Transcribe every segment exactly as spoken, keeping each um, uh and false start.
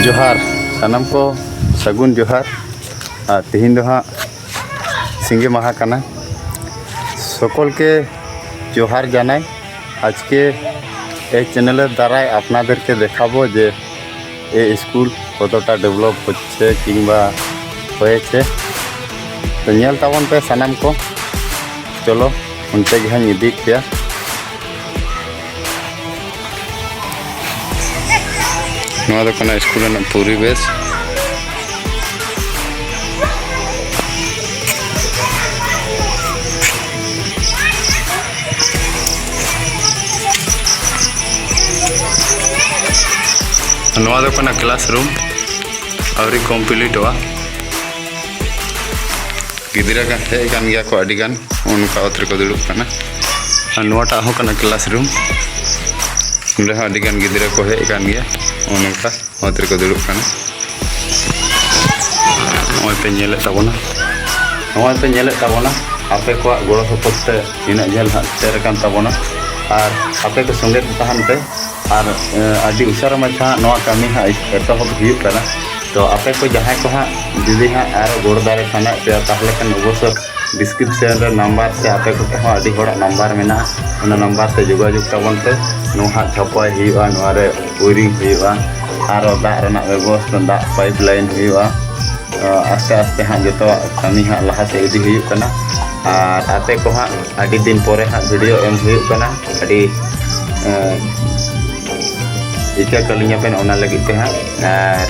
ᱡᱚᱦᱟᱨ, ᱥᱟᱱᱟᱢ ᱠᱚ ᱥᱟᱹᱜᱩᱱ ᱡᱚᱦᱟᱨ᱾ ᱟᱨ ᱛᱮᱦᱮᱧ ᱫᱚ ᱦᱟᱸᱜ ᱥᱤᱸᱜᱮ ᱢᱟᱦᱟ ᱠᱟᱱᱟ᱾ সকলকে জোহার জানাই। আজকে এই চ্যানেলের দ্বারাই আপনাদেরকে দেখাবো যে এই স্কুল কতটা ডেভেলপ হচ্ছে কিংবা হয়েছে। তো ᱧᱮᱞ ᱛᱟᱵᱚᱱ ᱯᱮ ᱥᱟᱱᱟᱢ ᱠᱚ᱾ ᱪᱚᱞᱚ, ᱚᱱᱛᱮ ᱜᱮ ᱦᱟᱸᱜ ᱤᱧ ᱤᱫᱤᱭᱮᱫ ᱯᱮᱭᱟ᱾ ᱱᱚᱣᱟ ᱫᱚ ᱠᱟᱱᱟ ᱥᱠᱩᱞ ᱨᱮᱱᱟᱜ ᱯᱚᱨᱤᱵᱮᱥ᱾ ᱱᱚᱣᱟ ᱫᱚ ᱠᱟᱱᱟ ᱠᱞᱟᱥᱨᱩᱢ, ᱟᱹᱣᱨᱤ ᱠᱚᱢᱯᱞᱤᱴᱚᱜᱼᱟ᱾ ᱜᱤᱫᱽᱨᱟᱹ ᱠᱚ ᱦᱮᱡ ᱟᱠᱟᱱ ᱜᱮᱭᱟ ᱠᱚ ᱟᱹᱰᱤ ᱜᱟᱱ, ᱱᱚᱜᱼᱚ ᱱᱚᱝᱠᱟ ᱚᱛ ᱨᱮᱠᱚ ᱫᱩᱲᱩᱵ ᱠᱟᱱᱟ᱾ ᱟᱨ ᱱᱚᱣᱟᱴᱟᱜ ᱦᱚᱸ ᱠᱟᱱᱟ ᱠᱞᱟᱥᱨᱩᱢ, ᱱᱚᱸᱰᱮ ᱦᱚᱸ ᱟᱹᱰᱤ ᱜᱟᱱ ᱜᱤᱫᱽᱨᱟᱹ ᱠᱚ ᱦᱮᱡ ᱟᱠᱟᱱ ᱜᱮᱭᱟ, ᱱᱚᱜᱼᱚ ᱱᱚᱝᱠᱟ ᱚᱛ ᱨᱮᱠᱚ ᱫᱩᱲᱩᱵ ᱠᱟᱱᱟ᱾ ᱱᱚᱜᱼᱚᱭ ᱯᱮ ᱧᱮᱞᱮᱫ ᱛᱟᱵᱚᱱᱟ, ᱱᱚᱜᱼᱚᱭ ᱯᱮ ᱧᱮᱞᱮᱫ ᱛᱟᱵᱚᱱᱟ, ᱟᱯᱮ ᱠᱚᱣᱟᱜ ᱜᱚᱲᱚ ᱥᱚᱯᱚᱦᱚᱫ ᱛᱮ ᱛᱤᱱᱟᱹᱜ ᱡᱷᱟᱹᱞ ᱦᱟᱸᱜ ᱥᱮᱴᱮᱨ ᱟᱠᱟᱱ ᱛᱟᱵᱚᱱᱟ᱾ ᱟᱨ ᱟᱯᱮ ᱠᱚ ᱥᱚᱸᱜᱮ ᱛᱮ ᱛᱟᱦᱮᱱ ᱯᱮ᱾ ᱟᱨ, ᱮ, ᱟᱹᱰᱤ ᱩᱥᱟᱹᱨᱟ ᱢᱟᱪᱷᱟ ᱦᱟᱸᱜ ᱱᱚᱣᱟ ᱠᱟᱹᱢᱤ ᱦᱟᱸᱜ ᱮᱛᱚᱦᱚᱵ ᱦᱩᱭᱩᱜ ᱠᱟᱱᱟ᱾ ᱛᱚ ᱟᱯᱮ ᱠᱚ ᱡᱟᱦᱟᱸᱭ ᱠᱚ ᱦᱟᱸᱜ ᱡᱩᱫᱤ ᱦᱟᱸᱜ ᱟᱨᱚ ᱜᱚᱲᱚ ᱫᱟᱲᱮ ᱥᱟᱱᱟᱭᱮᱫ ᱯᱮᱭᱟ, ᱛᱟᱦᱚᱞᱮ ᱠᱷᱟᱱ ᱚᱵᱚᱥᱥᱳᱭ ᱰᱤᱥᱠᱨᱤᱯᱥᱚᱱ ᱨᱮ ᱱᱟᱢᱵᱟᱨ ᱥᱮ ᱟᱯᱮ ᱠᱚᱴᱷᱮᱱ ᱦᱚᱸ ᱟᱹᱰᱤ ᱦᱚᱲᱟᱜ ᱱᱟᱢᱵᱟᱨ ᱢᱮᱱᱟᱜᱼᱟ, ᱚᱱᱟ ᱱᱟᱢᱵᱟᱨ ᱛᱮ ᱡᱳᱜᱟᱡᱳᱜᱽ ᱛᱟᱵᱚᱱ ᱯᱮ᱾ ᱱᱚᱣᱟ ᱦᱟᱸᱜ ᱪᱷᱟᱯᱟᱭ ᱦᱩᱭᱩᱜᱼᱟ, ᱱᱚᱣᱟ ᱨᱮ ᱣᱟᱭᱨᱤᱝ ᱦᱩᱭᱩᱜᱼᱟ, ᱟᱨᱚ ᱫᱟᱜ ᱨᱮᱱᱟᱜ ᱵᱮᱵᱚᱥᱛᱷᱟ, ᱫᱟᱜ ᱯᱟᱭᱤᱯ ᱞᱟᱭᱤᱱ ᱦᱩᱭᱩᱜᱼᱟ᱾ ᱟᱥᱛᱮ ᱟᱥᱛᱮ ᱦᱟᱸᱜ ᱡᱚᱛᱚᱣᱟᱜ ᱠᱟᱹᱢᱤ ᱦᱟᱸᱜ ᱞᱟᱦᱟ ᱥᱮᱫ ᱤᱫᱤ ᱦᱩᱭᱩᱜ ᱠᱟᱱᱟ᱾ ᱟᱨ ᱟᱯᱮ ᱠᱚ ᱦᱟᱸᱜ ᱟᱹᱰᱤ ᱫᱤᱱ ᱯᱚᱨᱮ ᱦᱟᱸᱜ ᱵᱷᱤᱰᱤᱭᱳ ᱮᱢ ᱦᱩᱭᱩᱜ ᱠᱟᱱᱟ, ᱟᱹᱰᱤ, ᱮᱸ, ᱤᱠᱟᱹ ᱠᱟᱹᱞᱤᱧᱟ ᱵᱮᱱ ᱚᱱᱟ ᱞᱟᱹᱜᱤᱫ ᱛᱮ ᱦᱟᱸᱜ᱾ ᱟᱨ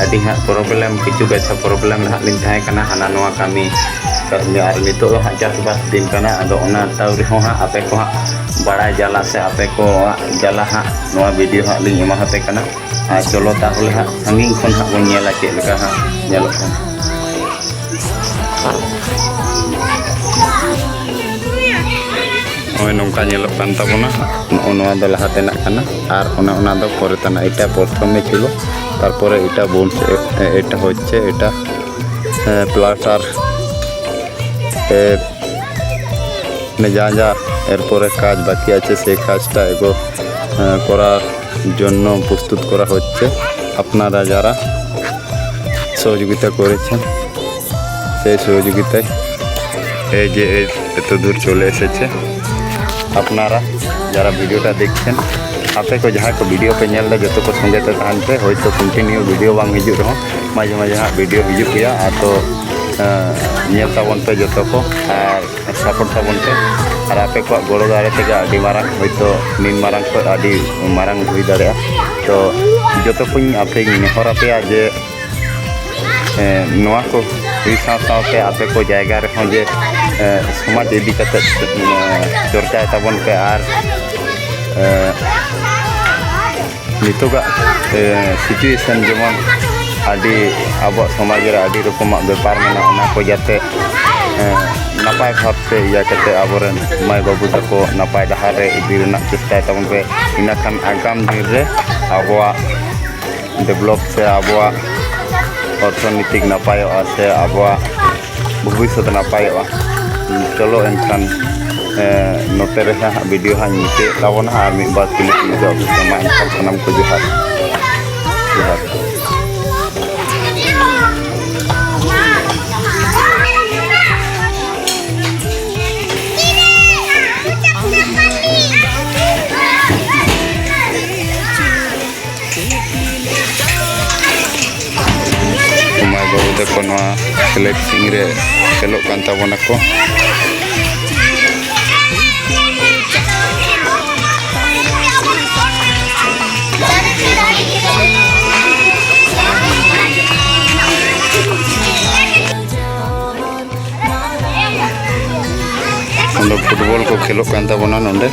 ᱟᱹᱰᱤ ᱦᱟᱸᱜ ᱯᱨᱚᱵᱞᱮᱢ, ᱠᱤᱪᱷᱩ ᱠᱟᱪᱷᱟ ᱯᱨᱚᱵᱞᱮᱢ ᱨᱮ ᱦᱟᱸᱜ ᱞᱤᱧ ᱛᱟᱦᱮᱸ ᱠᱟᱱᱟ ᱦᱟᱱᱟ ᱱᱚᱣᱟ ᱠᱟᱹᱢᱤ, ᱠᱟᱹᱢᱤ᱾ ᱟᱨ ᱱᱤᱛᱚᱜ ᱫᱚ ᱦᱟᱸᱜ ᱪᱟᱥᱵᱟᱥ ᱫᱤᱱ ᱠᱟᱱᱟ, ᱟᱫᱚ ᱚᱱᱟ ᱛᱟᱣ ᱨᱮᱦᱚᱸ ᱦᱟᱸᱜ ᱟᱯᱮ ᱠᱚ ᱦᱟᱸᱜ ᱵᱟᱲᱟᱭ ᱡᱟᱞᱟ ᱥᱮ ᱟᱯᱮ ᱠᱚᱣᱟᱜ ᱡᱟᱞᱟ ᱦᱟᱸᱜ ᱱᱚᱣᱟ ᱵᱷᱤᱰᱤᱭᱳ ᱦᱟᱸᱜ ᱞᱤᱧ ᱮᱢᱟ ᱦᱟᱯᱮ ᱠᱟᱱᱟ᱾ ᱟᱨ ᱪᱚᱞᱚ ᱛᱟᱦᱚᱞᱮ ᱦᱟᱸᱜ ᱥᱟᱺᱜᱤᱧ ᱠᱷᱚᱱ ᱦᱟᱸᱜ ᱵᱚᱱ ᱧᱮᱞᱟ ᱪᱮᱫ ᱞᱮᱠᱟ ᱦᱟᱸᱜ ᱧᱮᱞᱚᱜ ᱠᱟᱱᱟ᱾ ᱱᱚᱜᱼᱚᱭ ᱱᱚᱝᱠᱟ ᱧᱮᱞᱚᱜ ᱠᱟᱱ ᱛᱟᱵᱚᱱᱟ᱾ ᱱᱚᱜᱼᱚ ᱱᱚᱣᱟ ᱫᱚ ᱞᱟᱦᱟ ᱛᱮᱱᱟᱜ ᱠᱟᱱᱟ, ᱟᱨ ᱚᱱᱟ, ᱚᱱᱟ ᱫᱚ ᱯᱚᱨᱮ ᱛᱮᱱᱟᱜ᱾ এটা প্রথমে ছিল, তারপরে এটা বোন, এ-, এ-, এটা হচ্ছে, এটা, এ, প্লাস্টার, এ, মানে যা যা এরপরে কাজ বাকি আছে, সেই কাজটা এগো, এ, করার জন্য প্রস্তুত করা হচ্ছে। আপনারা যারা সহযোগিতা করেছেন, সেই সহযোগিতায় এই যে এই এত দূর চলে এসেছে। আপনারা যারা ভিডিওটা দেখছেন, ᱟᱯᱮ ᱠᱚ ᱡᱟᱦᱟᱸᱭ ᱠᱚ ᱵᱷᱤᱰᱤᱭᱳ ᱯᱮ ᱧᱮᱞ ᱮᱫᱟ, ᱡᱚᱛᱚ ᱠᱚ ᱥᱚᱸᱜᱮ ᱛᱮ ᱛᱟᱦᱮᱱ ᱯᱮ᱾ ᱦᱳᱭᱛᱳ ᱠᱚᱱᱴᱤᱱᱤᱭᱩ ᱵᱷᱤᱰᱤᱭᱳ ᱵᱟᱝ ᱦᱤᱡᱩᱜ ᱨᱮᱦᱚᱸ, ᱢᱟᱡᱷᱮ ᱢᱟᱡᱷᱮ ᱦᱟᱸᱜ ᱵᱷᱤᱰᱤᱭᱳ ᱦᱤᱡᱩᱜ ᱜᱮᱭᱟ᱾ ᱟᱨ ᱛᱚ, ᱮᱸ, ᱧᱮᱞ ᱛᱟᱵᱚᱱ ᱯᱮ ᱡᱚᱛᱚ ᱠᱚ, ᱟᱨ ᱥᱟᱯᱳᱨᱴ ᱛᱟᱵᱚᱱ ᱯᱮ᱾ ᱟᱨ ᱟᱯᱮ ᱠᱚᱣᱟᱜ ᱜᱚᱲᱚ ᱫᱟᱲᱮ ᱛᱮᱜᱮ ᱟᱹᱰᱤ ᱢᱟᱨᱟᱝ, ᱦᱳᱭᱛᱳ ᱱᱤᱱ ᱢᱟᱨᱟᱝ ᱠᱷᱚᱱ ᱟᱹᱰᱤ ᱢᱟᱨᱟᱝ ᱦᱩᱭ ᱫᱟᱲᱮᱭᱟᱜᱼᱟ᱾ ᱛᱚ, ᱡᱚᱛᱚ ᱠᱚᱧ ᱟᱯᱮᱧ ᱱᱮᱦᱚᱨ ᱟᱯᱮᱭᱟ ᱡᱮ, ᱮᱸ, ᱱᱚᱣᱟ ᱠᱚ ᱦᱩᱭ ᱥᱟᱶ ᱥᱟᱶᱛᱮ ᱟᱯᱮ ᱠᱚ ᱡᱟᱭᱜᱟ ᱨᱮᱦᱚᱸ ᱡᱮ, ᱮᱸ, ᱥᱚᱢᱟᱡᱽ ᱤᱫᱤ ᱠᱟᱛᱮ, ᱮᱸ, ᱪᱚᱨᱪᱟᱭ ᱛᱟᱵᱚᱱ ᱯᱮ᱾ ᱟᱨ, ᱮᱸ, ᱱᱤᱛᱚᱜᱟᱜ, ᱮᱸ, situation ᱡᱮᱢᱚᱱ ᱟᱹᱰᱤ ᱟᱵᱚᱣᱟᱜ ᱥᱚᱢᱟᱡᱽ ᱨᱮ ᱟᱹᱰᱤ ᱨᱚᱠᱚᱢᱟᱜ ᱵᱮᱯᱟᱨ ᱢᱮᱱᱟᱜᱼᱟ, ᱚᱱᱟ ᱠᱚ ᱡᱟᱛᱮ, ᱮᱸ, ᱱᱟᱯᱟᱭ ᱵᱷᱟᱵᱽᱛᱮ ᱤᱭᱟᱹ ᱠᱟᱛᱮ ᱟᱵᱚᱨᱮᱱ ᱢᱟᱹᱭ ᱵᱟᱹᱵᱩ ᱛᱟᱠᱚ ᱱᱟᱯᱟᱭ ᱰᱟᱦᱟᱨ ᱨᱮ ᱤᱫᱤ ᱨᱮᱱᱟᱜ ᱪᱮᱥᱴᱟᱭ ᱛᱟᱵᱚᱱ ᱯᱮ᱾ ᱤᱱᱟᱹᱠᱷᱟᱱ ᱟᱜᱟᱢ ᱫᱤᱱ ᱨᱮ ᱟᱵᱚᱣᱟᱜ ᱰᱮᱵᱷᱞᱚᱯ ᱥᱮ ᱟᱵᱚᱣᱟᱜ ᱚᱨᱛᱷᱚᱱᱤᱛᱤᱠ ᱱᱟᱯᱟᱭᱚᱜᱼᱟ ᱥᱮ ᱟᱵᱚᱣᱟᱜ ᱵᱷᱚᱵᱤᱥᱥᱚᱛ ᱱᱟᱯᱟᱭᱚᱜᱼᱟ᱾ ᱪᱚᱞᱚ ᱮᱱᱠᱷᱟᱱ, ᱮᱸ, ᱱᱚᱛᱮ ᱨᱮ ᱦᱟᱸᱜ ᱵᱷᱤᱰᱤᱭᱳ ᱦᱟᱸᱜ ᱤᱧ ᱢᱩᱪᱟᱹᱫ ᱛᱟᱵᱚᱱᱟ ᱟᱨ ᱢᱤᱫ ᱵᱟᱨ ᱠᱞᱤᱯ ᱤᱧ ᱩᱫᱩᱜ ᱟᱯᱮ ᱠᱟᱱᱟ᱾ ᱮᱱᱠᱷᱟᱱ ᱥᱟᱱᱟᱢ ᱠᱚ ᱡᱚᱦᱟᱨ, ᱡᱚᱦᱟᱨ᱾ ᱢᱟᱹᱭ ᱵᱟᱹᱵᱩ ᱛᱟᱠᱚ ᱱᱚᱣᱟ ᱠᱷᱮᱞᱳᱰ ᱥᱤᱝ ᱨᱮ ᱠᱷᱮᱞᱳᱜ ᱠᱟᱱ ᱛᱟᱵᱚᱱᱟᱠᱚ᱾ ᱚᱸᱰᱮ ᱯᱷᱩᱴᱵᱚᱞ ᱠᱚ ᱠᱷᱮᱞᱳᱜ ᱠᱟᱱ ᱛᱟᱵᱚᱱᱟ ᱱᱚᱸᱰᱮ᱾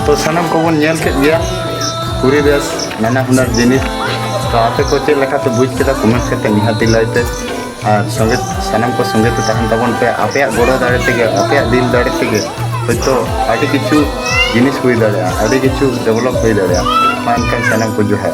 ᱛᱚ ᱥᱟᱱᱟᱢ ᱠᱚᱵᱚᱱ ᱧᱮᱞ ᱠᱮᱫ ᱜᱮᱭᱟ ᱯᱚᱨᱤᱵᱮᱥ, ᱱᱟᱱᱟ ᱦᱩᱱᱟᱹᱨ ᱡᱤᱱᱤᱥ᱾ ᱛᱚ ᱟᱯᱮ ᱠᱚ ᱪᱮᱫ ᱞᱮᱠᱟ ᱯᱮ ᱵᱩᱡᱽ ᱠᱮᱫᱟ, comment ᱠᱟᱛᱮ ᱱᱤᱦᱟᱹᱛᱤ ᱞᱟᱹᱭ ᱯᱮ᱾ ᱟᱨ ᱥᱚᱸᱜᱮ, ᱥᱟᱱᱟᱢ ᱠᱚ ᱥᱚᱸᱜᱮ ᱛᱮ ᱛᱟᱦᱮᱱ ᱛᱟᱵᱚᱱ ᱯᱮ᱾ ᱟᱯᱮᱭᱟᱜ ᱜᱚᱲᱚ ᱫᱟᱲᱮ ᱛᱮᱜᱮ, ᱟᱯᱮᱭᱟᱜ ᱫᱤᱞ ᱫᱟᱲᱮ ᱛᱮᱜᱮ ᱦᱚᱭᱛᱳ ᱟᱹᱰᱤ ᱠᱤᱪᱷᱩ ᱡᱤᱱᱤᱥ ᱦᱩᱭ ᱫᱟᱲᱮᱭᱟᱜᱼᱟ, ᱟᱹᱰᱤ ᱠᱤᱪᱷᱩ develop ᱦᱩᱭ ᱫᱟᱲᱮᱭᱟᱜᱼᱟ᱾ ᱢᱟ ᱮᱱᱠᱷᱟᱱ ᱥᱟᱱᱟᱢ ᱠᱚ ᱡᱚᱦᱟᱨ᱾